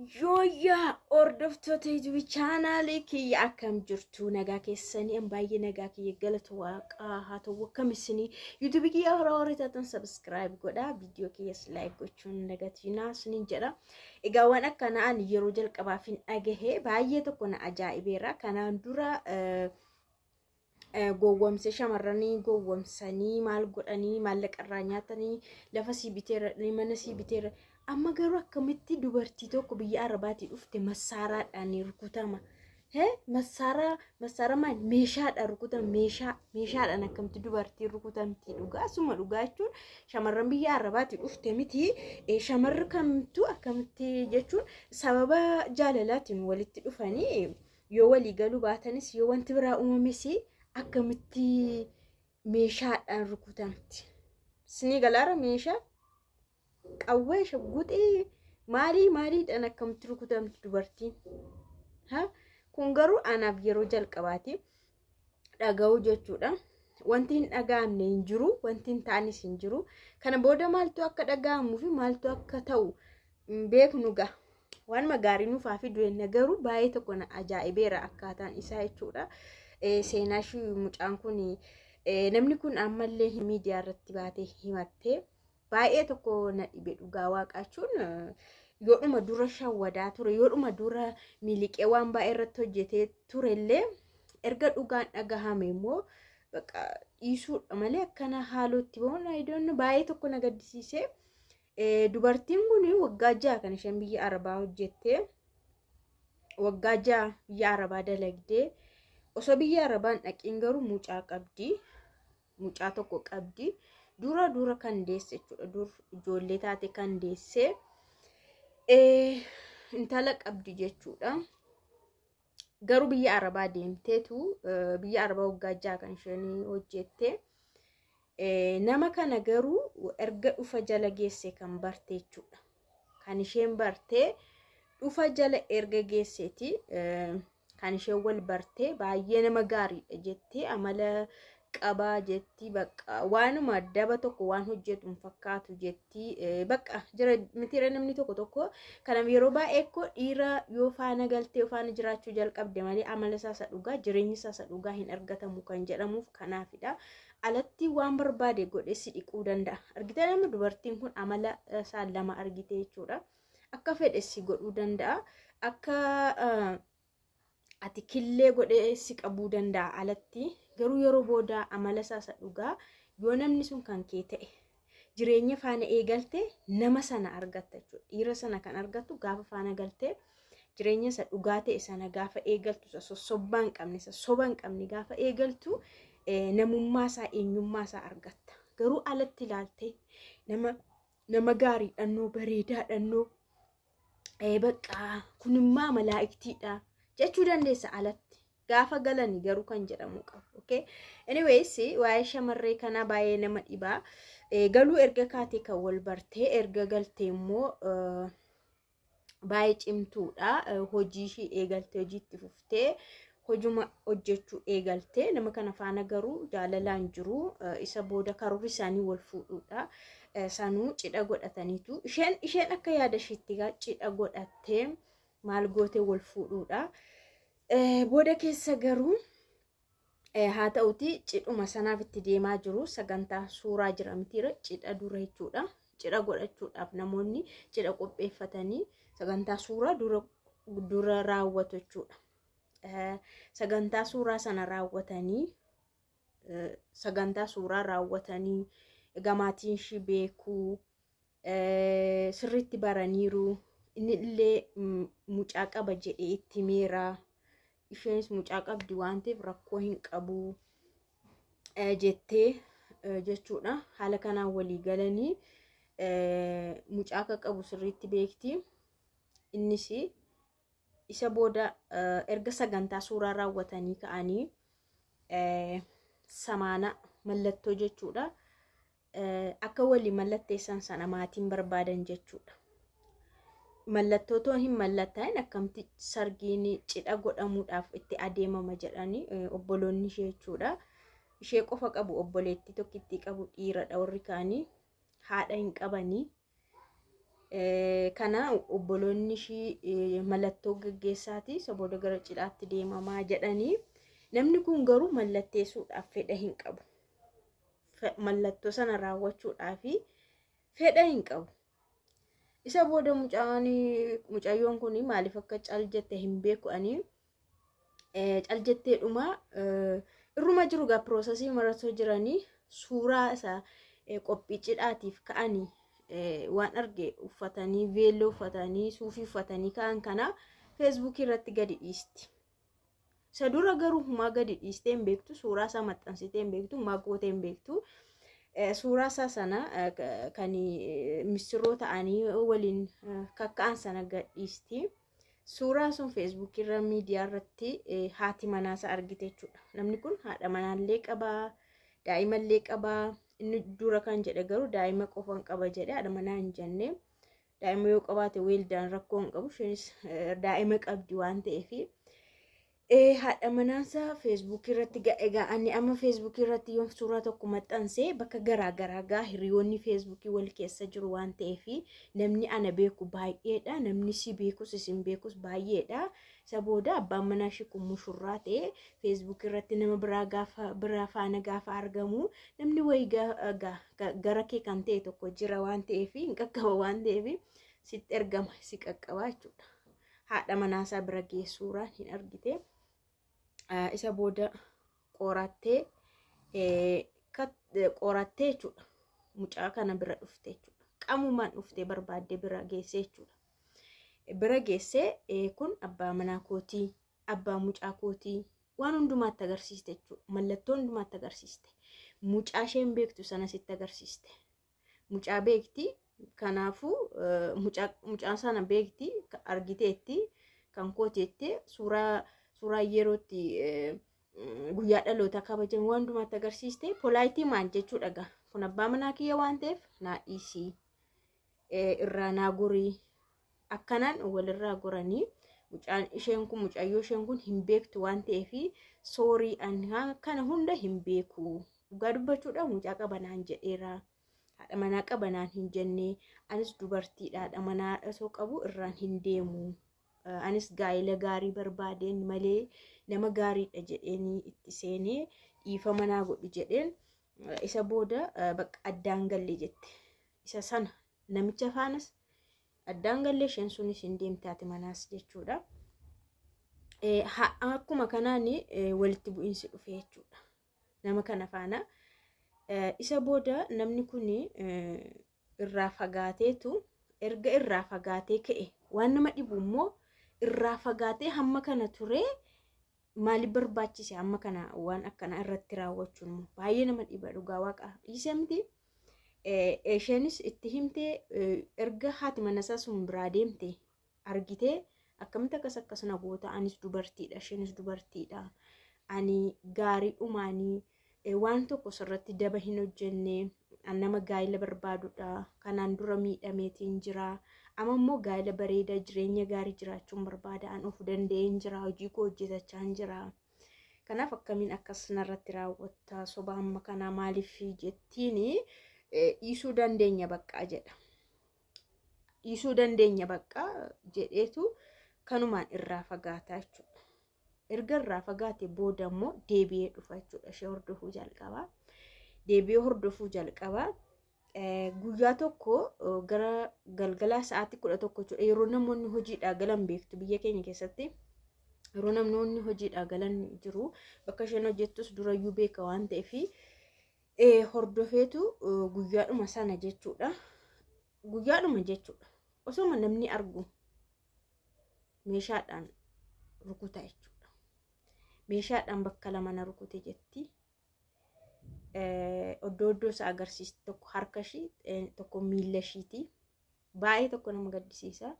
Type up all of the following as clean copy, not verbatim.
Yooyyaa hordoftoota YouTube chaanaalii kiyya, akkam jirtu? Nagaa keessanii? An baay'ee nagaa kiyya, galata Waaqaa haa ta'u. Akkam isinii? YouTube kiyya hora horii taatan subscribe godhaa, viidiyoo kiyyas like gochuun nagatinaa isiniin jedha. Egaa waan akkanaa ani yeroo jalqabaaf hin dhagahe, baay'ee tokko na ajaa'ibeera. Kanaan dura gowwomsee, shamarranii gowwomsanii, maal godhanii, maallaqa irraa nyaatanii, lafa sii biteera, mana sii biteera. Amma garuu akkamitti dubartii tokko biyya Arabaatii dhufte massaaraadhaan rukutama? Massaaraa, massaaraa maal, meeshaadhaan rukutama, meeshaa meeshaadhaan akkamitti dubartiin rukutamti? Dhugaa suma dhugaa jechuun shamarran biyya Arabaatii dhufte miti, shamarri kamtu akkamitti jechuun sababa jaalalaatiin walitti dhufanii yoo walii galuu baatanis, yoo wanti biraa uumames, akkamitti meeshaadhaan rukutamti? Sinii galaara, meeshaa qawwee, shagguxii, maalii maaliidhaan akkamitti rukutamti dubartiin? Kun garuu anaaf yeroo jalqabaati dhaga'uu jechuudha. Wanti hin dhaga'amne hin jiru, wanti hin taanes hin jiru. Kana booda maaltu akka dhaga'amuu fi maaltu akka ta'u beeknu ga'a. Waanuma gaarii nuuf haa fidu jenna, garuu baay'ee tokko na ajaa'ibeera akkaataan isaa jechuudha. Seenaa ishii mucaan kun, namni kun ammallee miidiyaa irratti baatee himattee baay'ee tokko na dhibe. Dhugaa Waaqaa jechuun yoodhuma dura shawwadaa ture, yoodhuma dura miliqee waan baay'ee irratti hojjetee turellee, erga dhugaan dhagahame immoo bakka dhiisuudha malee akkana haalootti bahuun ayidoon baay'ee tokko na gaddisiise. Dubartiin kun waggaa 6 kan isheen biyya Arabaa hojjette, waggaa 6 biyya Arabaa dalagdee, osoo biyya Arabaan dhaqiin garuu mucaa qabdi. Mucaa tokko qabdi. Dura dura kan deesse jechuudha. Dur ijoollee taate kan deesse intala qabdi jechuudha. Garuu biyya Arabaa deemteetu biyya Arabaa waggaa 6 kan isheen hojjette. Nama kana garuu erga dhufa jala geesse kan barte jechuudha. Kan isheen barte dhufa jala erga geesseeti kan isheen wal barte. Baay'ee nama gaariidha jettee, amala qabaa jetti, bakka waanuma daba tokko waan hojjetu hin fakkaatu jetti. Bakka jira mitiira namni tokko tokko. Kanaaf yeroo baay'ee koo dhiira yoo faana galtee yoo faana jiraachuu jalqabde malee amala isaa isa dhugaa, jireenyi isaa isa dhugaa hin argatamu kan jedhamuuf kanaafidha. Alatti waan barbaade godhee si dhiquu danda'a. Argitee, nama dubartiin kun amala isaa lama argite jechuudha. Akka fedhe si godhuu danda'a. Akka ati killee godhee si qabuu danda'a alatti. Garuu yeroo booda amala isaa isa dhugaa, yoo namni sun kan kee ta'e, jireenya faana eegalte, nama sana argatta jechuudha. Dhiira sana kan argattu gaafa faana galtee jireenya isa dhugaa ta'e sana gaafa eegaltu, isa sossobbaa hin qabne, isa soba hin qabne gaafa eegaltu, namummaa isaa, eenyummaa isaa argatta. Garuu alatti ilaaltee nama gaarii dhannoo, bareedaa dhannoo, bakka kunimmaa malaa'iktiidha jechuu dandeessa alatti. Gaafa galani garuu kan jedhamu qabu. Okay? Anyways, waa'ee shamarree kanaa baay'ee nama dhibaa. Galuu erga kaatee kan wal bartee, erga galtee immoo baay'ee cimtuudha. Hojii ishii eegaltee, hojiitti fuftee hojuma hojjechuu eegaltee. Nama kana faana garuu jaalalaan jiru. Isa booda karoorri isaanii wal fuudhuudha. Sanuu cidha godhataniitu. Isheen akka yaada ishiitti cidha godhattee maal gootee wal fuudhuudha. Booda keessa garuu haa ta'uti cidhuma sanaaf itti deemaa jiru. Sagantaa suuraa jira mitiira, cidha dura jechuudha. Cidha godhachuudhaaf namoonni cidha qopheeffatanii sagantaa suuraa dura dura raawwatu jechuudha. Sagantaa suuraa sana raawwatanii, sagantaa suuraa raawwatanii, egaa maatiin ishii beekuu sirriitti baraniiru. Inni illee mucaa qaba jedhee itti himeera. Isheenis mucaa qabdi waan ta'eef rakkoo hin qabu jettee jechuudha. Haala kanaan walii galanii, mucaa akka qabu sirriitti beekti. Innis isa booda erga sagantaa suuraa raawwatanii ka'anii samaana mallattoo jechuudha. Akka walii mallatteessan sana maatiin barbaadan jechuudha. Mallattoo too hin mallattaa'in akkamti sargiin cidha godhamuudhaaf itti adeemama jedhanii obboloonni ishee jechuudha. Ishee qofa qabu, obboleettii tokkittii qabu, dhiiradha warri kaanii, haadha hin qabanii. Kana obboloonni ishii mallattoo gaggeessaati. Isa booda gara cidhaatti deemamaa jedhanii. Namni kun garuu mallatteessuudhaaf fedha hin qabu. Mallattoo sana raawwachuudhaaf fedha hin qabu. Isa booda mucayyoon kun maaliif akka cal jette hin beeku ani. Cal jetteedhuma irruma jiru gaa piroosesii maratoo jiranii suuraa isaa qophii cidhaatiif ka'anii waan arge uffatanii, veelloo uffatanii, suufii uffatanii ka'an kana feesbuukii irratti gadi dhiisti. Isa dura garuu humaa gadi dhiistee hin beektu, suuraa isaa maxxansitee hin beektu, humaa gootee hin beektu. Suuraa isaa sana kan misirroo ta'anii waliin kakka'an sana gad dhiisti. Suuraa sun feesbuukii irra miidiyaa irratti haati manaasaa argite jechuudha. Namni kun haadha manaallee qabaa, daa'imallee qabaa. Inni dura kan jedhe garuu daa'ima qofan qaba jedhe, haadha manaa hin jenne. Daa'ima yoo qabaate weeldaan rakkoo hin qabu. Isheenis daa'ima qabdi waan ta'eef. Haadha manaansaa feesbuukii irratti, egaa ani amma feesbuukii irratti yoo suuraa tokko maxxansee bakka garaa garaa gaa hiriyoonni feesbuukii wal keessa jiru waan ta'eef namni ana beeku baay'eedha. Namni si beekus isin beekus baay'eedha. Isa booda abbaan manaa ishii kun mushurraa ta'e feesbuukii irratti nama biraa gaafa biraa faana gaafa argamu namni wayii gara kee kan ta'e tokko jira waan ta'eef, hin qaqqaba waan ta'eef, sitti ergama, si qaqqaba jechuudha. Haadha manaasaa bira ga'ee suuraan hin argite. Isa booda qorattee jechuudha. Mucaa kana bira dhufte jechuudha. Qamumaan dhuftee barbaaddee bira geessee jechuudha. Bira geessee, kun abbaa manaa kootii, abbaa mucaa kootii, waan hundumaatti agarsiiste jechuudha. Mallattoo hundumaatti agarsiiste. Mucaa isheen beektu sana sitti agarsiiste. Mucaa beekti. Kanaafuu mucaa sana beekti, argiteetti, kan kooteetti, suuraa yerootti guyyaa dhalootaa kabajamu waan hundumaatti agarsiiste, polaayitii maal jechuudha gaa. Kun abbaa manaa kiyya waan ta'eef naa dhiisii, irraa naa gorii, akkanaan walirraa goranii, mucaan isheen kun, mucayyoo isheen kun hin beektu waan ta'eef, soorii, ani kana hunda hin beeku. Dhugaa dubbachuudhaaf mucaa qabanaan jedheera. Haadha manaa qabanaan hin jenne. Anis dubartiidha, haadha manaa osoo qabu irraan hin deemu. Anis gaa'ela gaarii barbaadeen malee nama gaariidha jedheenii itti seenee, dhiifama naa godhu jedheen. Isa booda bakka addaan galle jette. Isa sana namicha faanas addaan galle, isheen sunis hin deemte, haati manaas jechuudha. Akkuma kanaan walitti bu'iinsi dhufe jechuudha. Nama kana faana. Isa booda namni kun irraa fagaateetu, erga irraa fagaatee ka'e, waan nama dhibu immoo irraa fagaatee hamma kana turee maaliif barbaachise hamma kana waan akkana irratti raawwachuun? Immoo baay'ee nama dhiba, dhugaa waaqa, dhiisee miti. Isheenis itti himtee, erga haati manasaa sun biraa deemte argitee, akkamitti akkas akkasuma goota, anis dubartiidha, isheenis dubartiidha, ani gaarii dhumaanii waan tokko sirratti daba hin hojjenne, nama gaa'ela barbaadudha, kanaan dura miidhameetiin jira, amma immoo gaa'ela bareedaa jireenya gaarii jiraachuun barbaada, an of danda'een jira, hojii koo hojjetachaa jira. Kanaaf akkamiin akkas narratti raawwatta, soba amma kanaa maaliif jettiini, dhiisuu dandeenya baqqaa jedha. Dhiisuu dandeenya baqqaa jedheetu kanumaan irraa fagaataa jechuudha. Erga irraa fagaate booda immoo deebi'ee dhufa jechuudha. Ishee hordofuu jalqaba. Deebi'ee hordofuu jalqaba. Guyyaa tokko gara galgalaa sa'aatii 11 jechuudha. Yeroo namoonni hojiidhaa galan beektu, biyya keenya keessatti. Yeroo namoonni hojiidhaa galan jiru, bakka isheen hojjettus durayyuu beeka waan ta'eef hordofeetu guyyaadhuma sana jechuudha. Guyyaadhuma jechuudha. Osoma namni argu meeshaadhaan rukuta jechuudha. Meeshaadhaan bakka lama na rukute jetti. Iddoo iddoo isaa agarsiisti, tokko harka ishii, tokko miila ishiiti. Baay'ee tokko nama gaddisiisa.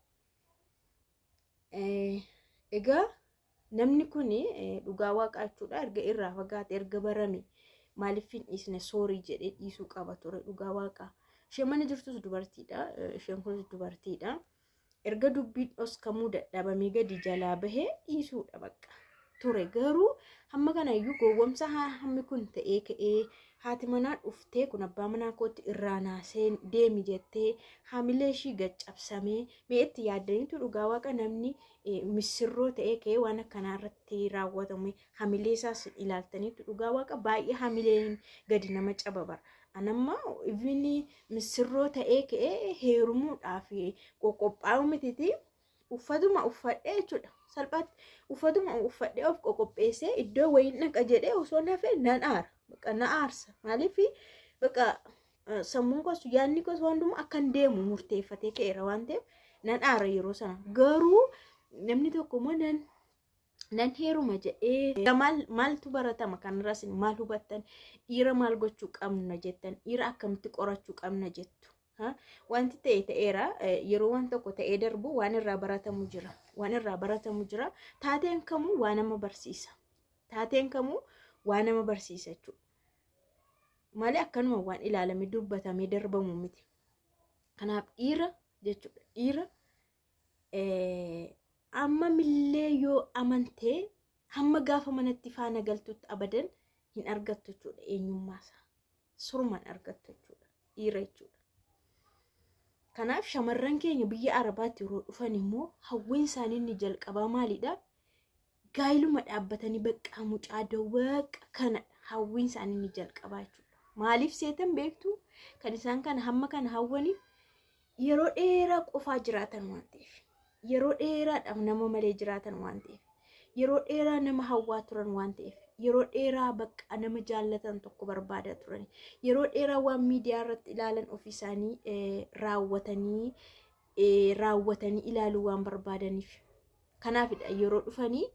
Egaa namni kun, dhugaa waaqaa jechuudha, erga irraa fagaate, erga barame, maaliif hin dhiisne? Soorii jedhee dhiisuu qaba ture, dhugaa waaqaa. Isheen mana jirtus dubartiidha. Isheen kunis dubartiidha. Erga dubbiin dhoskamuu dadhabamee gadi jalaa bahee dhiisuudha bakka. ture. Garuu hamma kana iyyuu gowwomsa hammi kun ta'ee ka'ee haati manaa dhuftee kun abbaa manaa kootti irraa naasee deemi jettee hamilee ishii gaccabsamee mee itti yaaddaniitu dhugaa waaqa namni misirroo ta'ee ka'ee waan akkanaa irratti raawwatame hamilee isaas ilaaltaniitu dhugaa waaqa baay'ee hamileen gadi nama cababara. Anamma even misirroo ta'ee ka'ee heerumuudhaaf qoqophaa'u mitiiti uffatuma uffadhee jechuudha. Salphaatti uffatuma uffadhee of qoqopheessee iddoo wayiin dhaqa jedhee osoo nafee nan aara. Bakka na aarsa. Maaliif bakka sammuun koos yaadni koos waan akkan deemu murteeffatee ka'eera waan ta'eef nan aara yeroo sana. Garuu namni tokko immoo nan heeruma jedhee maaltu baratama kanarraas maal hubattan, dhiira maal gochuu qabna jettan, dhiira akkamitti qorachuu qabna jettu? Wanti ta'e ta'eera. Yeroo waan tokko ta'ee darbu waan irraa baratamu jira, waan irraa baratamu jira. Taateen kamuu waa nama barsiisa, taateen kamuu waa nama barsiisa jechuudha malee akkanuma waan ilaalame dubbatamee darbamu miti. Kanaaf dhiira jechuudha, dhiira amma millee yoo amantee hamma gaafa manatti faana galtutti abadan hin argattu jechuudha. Eenyummaasaa surmaan argattu jechuudha dhiira jechuudha. Kanaaf shamarran keenya biyya Arabaatti yeroo dhufan immoo hawwiin isaanii inni jalqabaa maalidha? Gaayiluma dhaabbatanii bakka mucaa dawwaqa kana hawwiin isaanii inni jalqabaa jechuudha. Maaliif seetan beektu? Kan isaan kana hamma kana hawwaniif yeroo dheeraa qofaa jiraatan waan ta'eef. Yeroo dheeraadhaaf nama malee jiraatan waan ta'eef. Yeroo dheeraa nama hawwaa turan waan ta'eef. Yeroo dheeraa bakka nama jaallatan tokko barbaadaa turan. Yeroo dheeraa waan miidiyaa irratti ilaalan ofii isaanii raawwatanii ilaaluu waan barbaadaniif. Kanaafidha yeroo dhufanii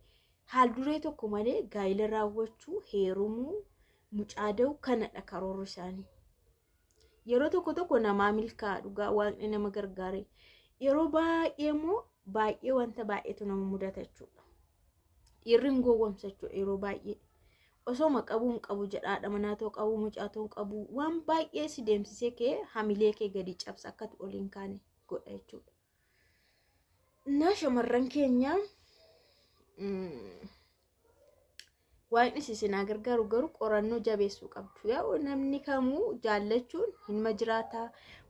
haal duree tokko malee gaa'ila raawwachuu, heerumuu, mucaa da'u kanadha karoorri isaanii. Yeroo tokko tokko namaa milkaa'a, dhugaa waaqni nama gargaare. Yeroo baay'ee immoo baay'ee wanta baay'eetu nama mudata jechuudha. Dhiirri hin gowwoomsa jechuudha yeroo baay'ee. Osoma qabuu hin qabu jedhaadha, manaa ta'uu qabu, mucaa ta'uu qabu, waan baay'ee si deemsisee kee hamilee kee gadi cabsa, akkati ol hin kaane godha jechuudha. Innaa shamarran keenya waaqni isin haa gargaaru, garuu qorannoo jabeessuu qabdu. Yaa namni kamuu jaallachuun hinuma jiraata,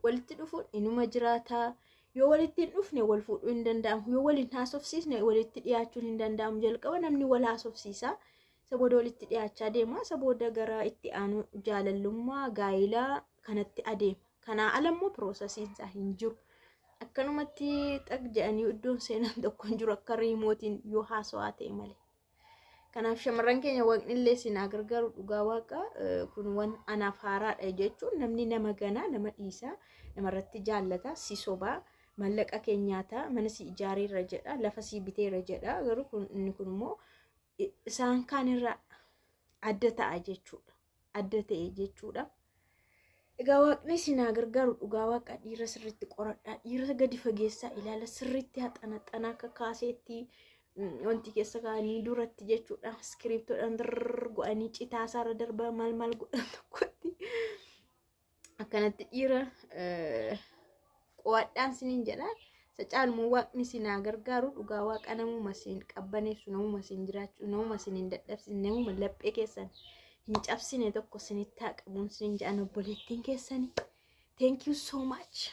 walitti dhufuun inuma jiraata. Yoo walitti hin dhufne wal fuudhuu hin danda'amu. Yoo waliin haasofsiisne walitti dhiyaachuun hin danda'amu. Jalqaba namni wal haasofsiisa. Isa booda walitti dhiyaachaa deema. Isa booda gara itti aanu jaalallummaa gaayilaa kanatti adeema. Kanaa ala immoo processiin isaa hin jiru. Akkanumatti xaq jedhanii iddoon seenan tokko hin jiru akka remoteiin yoo haasawaa ta'e malee. Kanaaf shamarran keenya waaqni illee isin haa gargaaru. Dhugaa waaqa kun waan anaaf haaraadha jechuun namni nama ganaa, nama dhiisaa, namarratti jaallata, si sobaa, maallaqa kee nyaata, mana si ijaareerra jedha, lafa si biteera jedha. Garuu kun inni kun immoo isaan kaanirraa adda ta'a jechuudha. Adda ta'e jechuudha. Egaa waaqni isin haa gargaaru. Dhugaa waaqa dhiira sirriitti qoradhaa, dhiira gadi fageessaa ilaala, sirriitti haxanaxanaa akka kaaseetti wanti keessa kaa'anii duratti jechuudha. Iskiriiptoodhaan dirr godhanii citaa isaarra darbaa maal maal godhan tokkotti akkanatti dhiira qo'adhaan siniin jedha. Isa caalmoo waaqni isin haa gargaaru. Dhugaa waaqa namuma isin qabbaneessu, namuma isin jiraachuu, namuma isin hin dadhabsine, namuma laphee keessan hin cabsine tokko isinitti haa qabuun isiniin jedhan obboleettiin keessanii. Thank you so much.